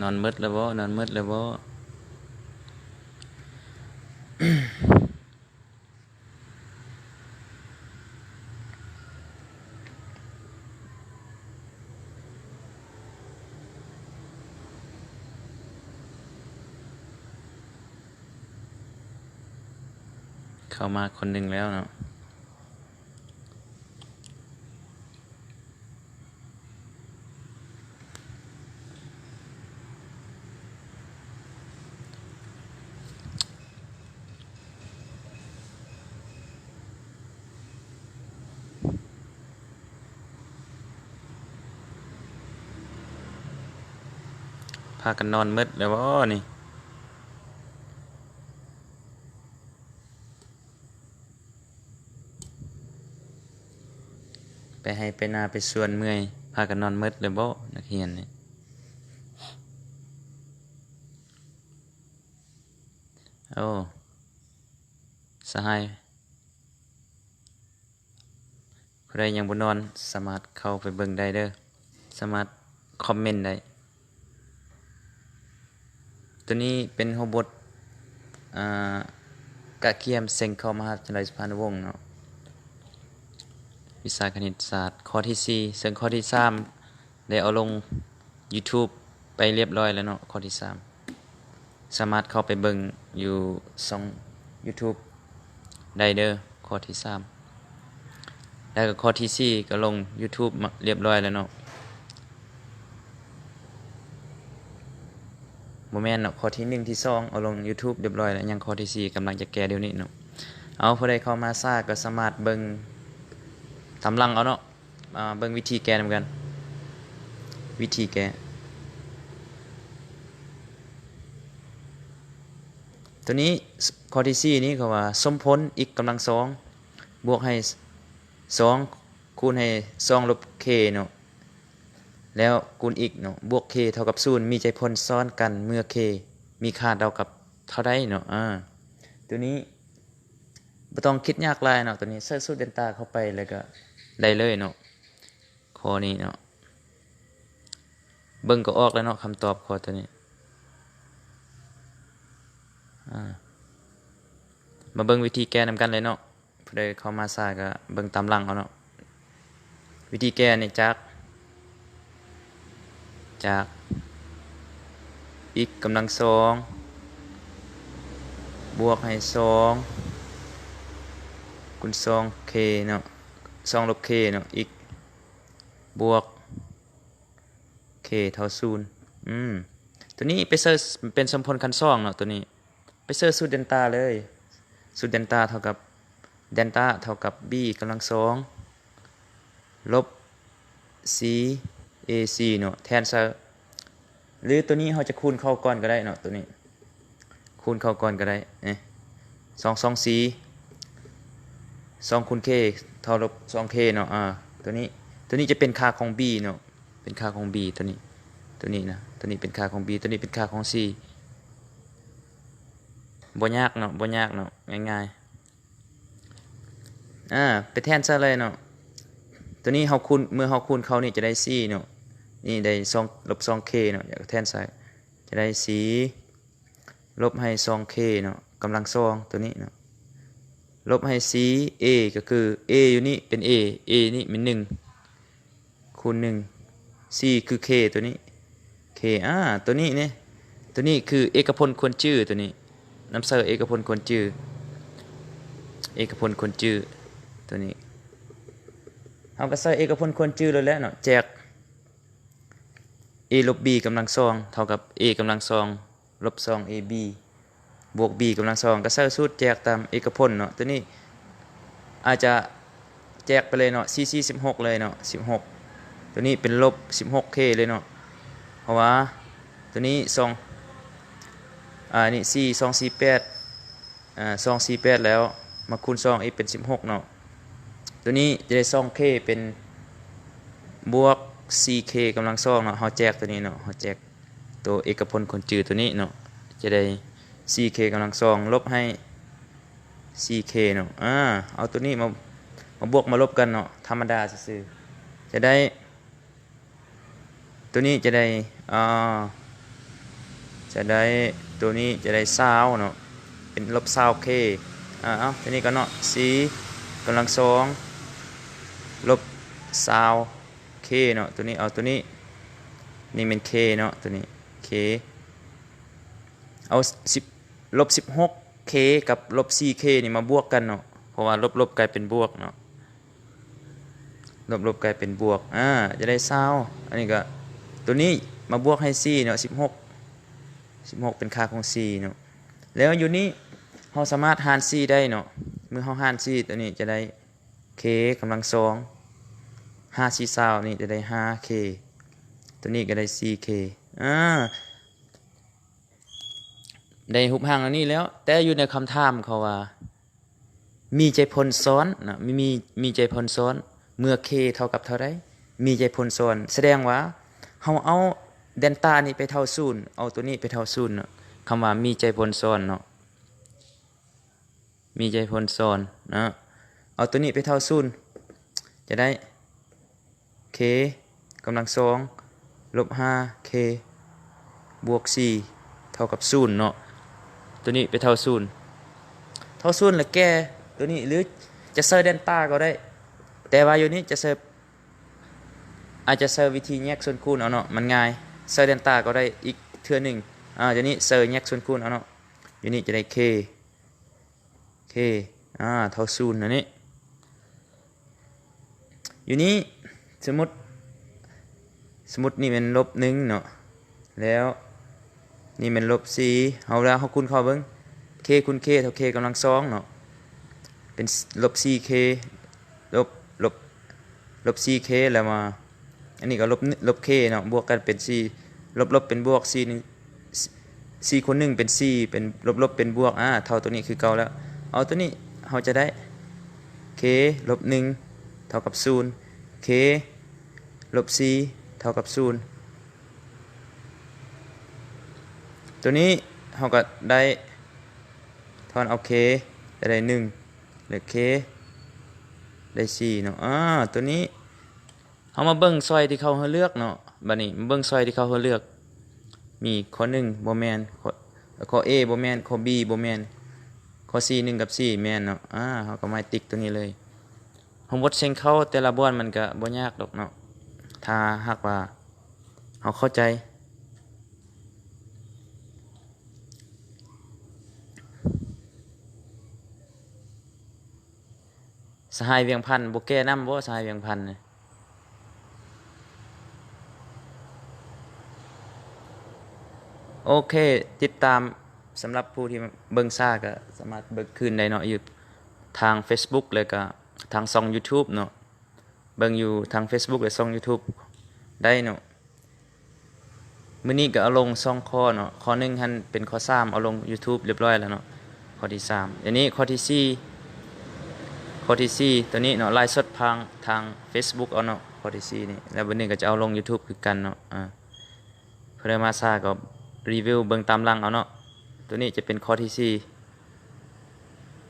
ນອນໝົດແລ້ວບໍ່? ນອນໝົດແລ້ວບໍ່? ເຂົ້າມາຄົນໜຶ່ງແລ້ວເນາະ. ພາກັນນອນໝົດແລ້ວບໍ່ນີ້? ໄປໄຮ່ໄປນາໄປສວນເມື່ອຍ ພາກັນນອນໝົດແລ້ວບໍ່ ນັກຮຽນນີ້? ໂອ້ ສະຫາຍ ຜູ້ໃດຍັງບໍ່ນອນ ສາມາດເຂົ້າໄປເບິ່ງໄດ້ເດີ ສາມາດຄອມເມັນໄດ້. ໂຕນີ້ເປັນຫົວບົດ ອ່າ ກະກຽມເສັງເຂົ້າມະຫາວິທະຍາໄລສຸພານຸວົງເນາະ ວິຊາຄະນິດສາດ ຂໍ້ທີສີ່ ເຊິ່ງຂໍ້ທີສາມ ໄດ້ເອົາລົງຢູທູບໄປລຽບລ້ອຍແລ້ວເນາະ ຂໍ້ທີສາມ ສາມາດເຂົ້າໄປເບິ່ງຢູ່ຊ່ອງຢູທູບໄດ້ເດີ ຂໍ້ທີສາມ ແລ້ວກໍຂໍ້ທີສີ່ ກໍລົງຢູທູບມາລຽບລ້ອຍແລ້ວເນາະ ບໍ່ແມ່ນເນາະ ຂໍ້ທີໜຶ່ງ ທີສອງ ເອົາລົງຢູທູບລຽບລ້ອຍແລ້ວ ຍັງຂໍ້ທີສີ່ ກຳລັງຈະແກ້ດຽວນີ້ເນາະ. ເອົາ ຜູ້ໃດເຂົ້າມາຊ້າກໍສາມາດເບິ່ງຕາມຫຼັງເອົາເນາະ. ອ່າ ເບິ່ງວິທີແກ້ນຳກັນ ວິທີແກ້ ໂຕນີ້ ຂໍ້ທີສີ່ນີ້ເຂົາວ່າ ສົມຜົນ x ກຳລັງສອງ ບວກໃຫ້ສອງ ຄູນໃຫ້ສອງລົບ k ເນາະ ແລ້ວຄູນ x ເນາະ ບວກ k ເທົ່າກັບສູນ ມີໃຈຜົນຊ້ອນກັນເມື່ອ k ມີຄ່າເທົ່າກັບເທົ່າໃດເນາະ. ອາ ໂຕນີ້ ບໍ່ຕ້ອງຄິດຍາກຫຼາຍເນາະ ໂຕນີ້ໃສ່ສູດເດນຕາເຂົ້າໄປ ແລ້ວກໍໄດ້ເລີຍເນາະ ຂໍ້ນີ້ເນາະ ເບິ່ງກໍອອກແລ້ວເນາະ ຄຳຕອບຂໍ້ໂຕນີ້. ອາ ມາເບິ່ງວິທີແກ້ນຳກັນເລີຍເນາະ ຜູ້ໃດເຂົ້າມາຊ້າກໍເບິ່ງຕາມຫຼັງເອົາເນາະ. ວິທີແກ້ນີ້ຈາກ ຈາກ x ກຳລັງສອງ ບວກໃຫ້ສອງ ຄູນສອງ k ເນາະ ສອງລົບ k ເນາະ x ບວກ k ເທົ່າສູນ. ອືມ ໂຕນີ້ໄປໃສ່ເປັນສົມຜົນຂັ້ນສອງເນາະ ໂຕນີ້ ໄປໃສ່ສູດເດນຕາເລີຍ ສູດເດນຕາເທົ່າກັບ ເດນຕາເທົ່າກັບ b ກຳລັງສອງ ລົບ c ac ເນາະ ແທນໃສ່ ຫຼືໂຕນີ້ເຮົາຈະຄູນເຂົ້າກ່ອນກໍໄດ້ເນາະ ໂຕນີ້ຄູນເຂົ້າກ່ອນກໍໄດ້ ເອີ ສອງ ສອງ ສີ່ ສອງຄູນ k ເທົ່າລົບສອງ k ເນາະ. ອາ ໂຕນີ້ ໂຕນີ້ຈະເປັນຄ່າຂອງ b ເນາະ ເປັນຄ່າຂອງ b ໂຕນີ້ ໂຕນີ້ນະ ໂຕນີ້ເປັນຄ່າຂອງ b ໂຕນີ້ເປັນຄ່າຂອງ c ບໍ່ຍາກເນາະ ບໍ່ຍາກເນາະ ງ່າຍໆ. ອາ ໄປແທນໃສ່ເລີຍເນາະ ໂຕນີ້ເຮົາຄູນ ເມື່ອເຮົາຄູນເຂົ້ານີ້ຈະໄດ້ສີ່ເນາະ ນີ້ໄດ້ສອງ ລົບສອງ k ເນາະ ຢາກແທນໃສ່ ຈະໄດ້ສີ່ ລົບໃຫ້ສອງ k ເນາະ ກຳລັງສອງ ໂຕນີ້ເນາະ ລົບໃຫ້ສີ່ a ກໍຄື a ຢູ່ນີ້ເປັນ a a ນີ້ແມ່ນໜຶ່ງ ຄູນໜຶ່ງ c ຄື k ໂຕນີ້ k ອາ ໂຕນີ້ເນ ໂຕນີ້ຄືເອກະພົນຄວນຈື່ ໂຕນີ້ ນຳໃຊ້ເອກະພົນຄວນຈື່ ເອກະພົນຄວນຈື່ ໂຕນີ້ ເຮົາກໍໃຊ້ເອກະພົນຄວນຈື່ໂລດແຫຼະເນາະ ແຈກ a ລົບ b ກຳລັງສອງ ເທົ່າກັບ a ກຳລັງສອງ ລົບສອງ ab ບວກ b ກຳລັງສອງ ກໍໃສ່ສູດແຈກຕາມເອກະພົນເນາະ ໂຕນີ້ອາດຈະແຈກໄປເລີຍເນາະ ສີ່ສີ່ສິບຫົກເລີຍເນາະ ສິບຫົກ ໂຕນີ້ເປັນລົບສິບຫົກ k ເລີຍເນາະ ເພາະວ່າໂຕນີ້ສອງ ອາ ນີ້ສີ່ ສອງສີ່ແປດ ອາ ສອງສີ່ແປດ ແລ້ວມາຄູນສອງອີກເປັນສິບຫົກເນາະ ໂຕນີ້ຈະໄດ້ສອງ k ເປັນບວກສີ່ k ກຳລັງສອງເນາະ ເຮົາແຈກໂຕນີ້ເນາະ ເຮົາແຈກ ໂຕເອກະພົນຄວນຈື່ໂຕນີ້ເນາະ ຈະໄດ້ສີ່ k ກຳລັງສອງ ລົບໃຫ້ສີ່ k ເນາະ ອາ ເອົາໂຕນີ້ມາ ມາບວກມາລົບກັນເນາະ ທຳມະດາຊື່ໆ ຈະໄດ້ ໂຕນີ້ຈະໄດ້ ອາ ຈະໄດ້ ໂຕນີ້ຈະໄດ້ຊາວເນາະ ເປັນລົບຊາວເຄ ອາ ເອົາ ໂຕນີ້ກ່ອນເນາະ ສີ່ກຳລັງສອງລົບຊາວເຄເນາະ ໂຕນີ້ ເອົາໂຕນີ້ ນີ້ແມ່ນເຄເນາະ ໂຕນີ້ເຄ ເອົາສິບ ລົບສິບຫົກເຄກັບລົບສີ່ເຄນີ້ມາບວກກັນເນາະ ເພາະວ່າລົບໆກາຍເປັນບວກເນາະ ລົບໆກາຍເປັນບວກ ອາ ຈະໄດ້ຊາວ ອັນນີ້ກະ ໂຕນີ້ມາບວກໃຫ້ສີ່ເນາະ ສິບຫົກ ສິບຫົກເປັນຄ່າຂອງສີ່ເນາະ ແລ້ວຢູ່ນີ້ເຮົາສາມາດຫານສີ່ໄດ້ເນາະ ເມື່ອເຮົາຫານສີ່ ໂຕນີ້ຈະໄດ້ເຄກຳລັງສອງ ຫ້າສີ່ຊາວ ນີ້ຈະໄດ້ຫ້າເຄ ໂຕນີ້ກະໄດ້ສີ່ເຄ ອາ ໄດ້ຮູບຮ່າງອັນນີ້ແລ້ວ ແຕ່ຢູ່ໃນຄຳຖາມເຂົາວ່າ ມີໃຈຜົນຊ້ອນນະ ມີ ມີໃຈຜົນຊ້ອນ ເມື່ອເຄເທົ່າກັບເທົ່າໃດ ມີໃຈຜົນຊ້ອນ ສະແດງວ່າເຮົາເອົາແດນຕານີ້ໄປເທົ່າສູນ ເອົາໂຕນີ້ໄປເທົ່າສູນເນາະ ຄຳວ່າມີໃຈຜົນຊ້ອນເນາະ ມີໃຈຜົນຊ້ອນເນາະ ເອົາໂຕນີ້ໄປເທົ່າສູນ ຈະໄດ້ ເຄກຳລັງສອງລົບຫ້າເຄບວກສີ່ເທົ່າກັບສູນເນາະ ໂຕນີ້ໄປເທົ່າສູນ ເທົ່າສູນແລ້ວແກ້ໂຕນີ້ ຫຼືຈະໃສ່ແດນຕາກໍໄດ້ ແຕ່ວ່າຢູ່ນີ້ຈະໃສ່ ອາດຈະໃຊ້ວິທີແຍກສ່ວນຄູນເອົາເນາະ ມັນງ່າຍ ໃສ່ແດນຕາກໍໄດ້ອີກເທື່ອໜຶ່ງ ອາ ດຽວນີ້ໃສ່ແຍກສ່ວນຄູນເອົາເນາະ ຢູ່ນີ້ຈະໄດ້ເຄ ເຄ ອາ ເທົ່າສູນ ອັນນີ້ ຢູ່ນີ້ ສົມມຸດ ສົມມຸດນີ້ແມ່ນລົບໜຶ່ງເນາະ ແລ້ວນີ້ແມ່ນລົບສີ່ ເຮົາ ເວລາເຮົາຄູນເຂົ້າເບິ່ງ ເຄຄູນເຄເທົ່າເຄກຳລັງສອງເນາະ ເປັນລົບສີ່ເຄ ລົບ ລົບ ລົບສີ່ເຄ ແລ້ວມາ ອັນນີ້ກໍລົບ ລົບເຄເນາະ ບວກກັນເປັນສີ່ ລົບ ລົບເປັນບວກ ສີ່ໜຶ່ງ ສີ່ຄູນໜຶ່ງເປັນສີ່ ເປັນລົບ ລົບເປັນບວກ ອາ ເທົ່າໂຕນີ້ຄືເກົ່າແລ້ວ ເອົາໂຕນີ້ເຮົາຈະໄດ້ ເຄລົບໜຶ່ງເທົ່າກັບສູນ ເຄລົບສີ່ເທົ່າກັບສູນ ໂຕນີ້ເຮົາກໍໄດ້ ຖອນເອົາເຄ ຈະໄດ້ໜຶ່ງ ແລະເຄໄດ້ສີ່ເນາະ ອາ ໂຕນີ້ ເຮົາມາເບິ່ງຊອຍທີ່ເຂົາໃຫ້ເລືອກເນາະ ບາດນີ້ມາເບິ່ງຊອຍທີ່ເຂົາໃຫ້ເລືອກ ມີຂໍ້ໜຶ່ງບໍ່ແມ່ນ ຂໍ້ ຂໍ້ເອບໍ່ແມ່ນ ຂໍ້ບີບໍ່ແມ່ນ ຂໍ້ຊີໜຶ່ງກັບສີ່ແມ່ນເນາະ ອາ ເຮົາກໍໝາຍຕິກໂຕນີ້ເລີຍ ໂຮມວອດເສັງເຂົ້າແຕ່ລະບ່ອນມັນກະບໍ່ຍາກດອກເນາະ ຖ້າຫາກວ່າເຮົາເຂົ້າໃຈ ສະຫາຍວຽງພັນ ບໍ່ແກ້ນຳບໍ່ ສະຫາຍວຽງພັນນີ້? ໂອເຄ ຕິດຕາມ ສຳລັບຜູ້ທີ່ເບິ່ງຊ້າກໍສາມາດເບິ່ງຄືນໄດ້ເນາະ ຢູ່ທາງເຟສບຸກ ແລ້ວກໍທາງຊ່ອງຢູທູບເນາະ ເບິ່ງຢູ່ທາງເຟສບຸກ ແລະ ຊ່ອງຢູທູບໄດ້ເນາະ. ມື້ນີ້ກໍເອົາລົງສອງຂໍ້ເນາະ ຂໍ້ໜຶ່ງຫັ້ນເປັນຂໍ້ສາມ ເອົາລົງຢູທູບຮຽບຮ້ອຍແລ້ວເນາະ ຂໍ້ທີສາມ ອັນນີ້ຂໍ້ທີສີ່ ຂໍ້ທີສີ່ ໂຕນີ້ເນາະ ໄລຟ໌ສົດຜ່ານທາງເຟສບຸກເອົາເນາະ ຂໍ້ທີສີ່ນີ້ ແລ້ວມື້ໜຶ່ງກໍຈະເອົາລົງຢູທູບຄືກັນເນາະ ອາ ຜູ້ໃດມາຊ້າກໍຣີວິວເບິ່ງຕາມຫຼັງເອົາເນາະ ໂຕນີ້ຈະເປັນຂໍ້ທີສີ່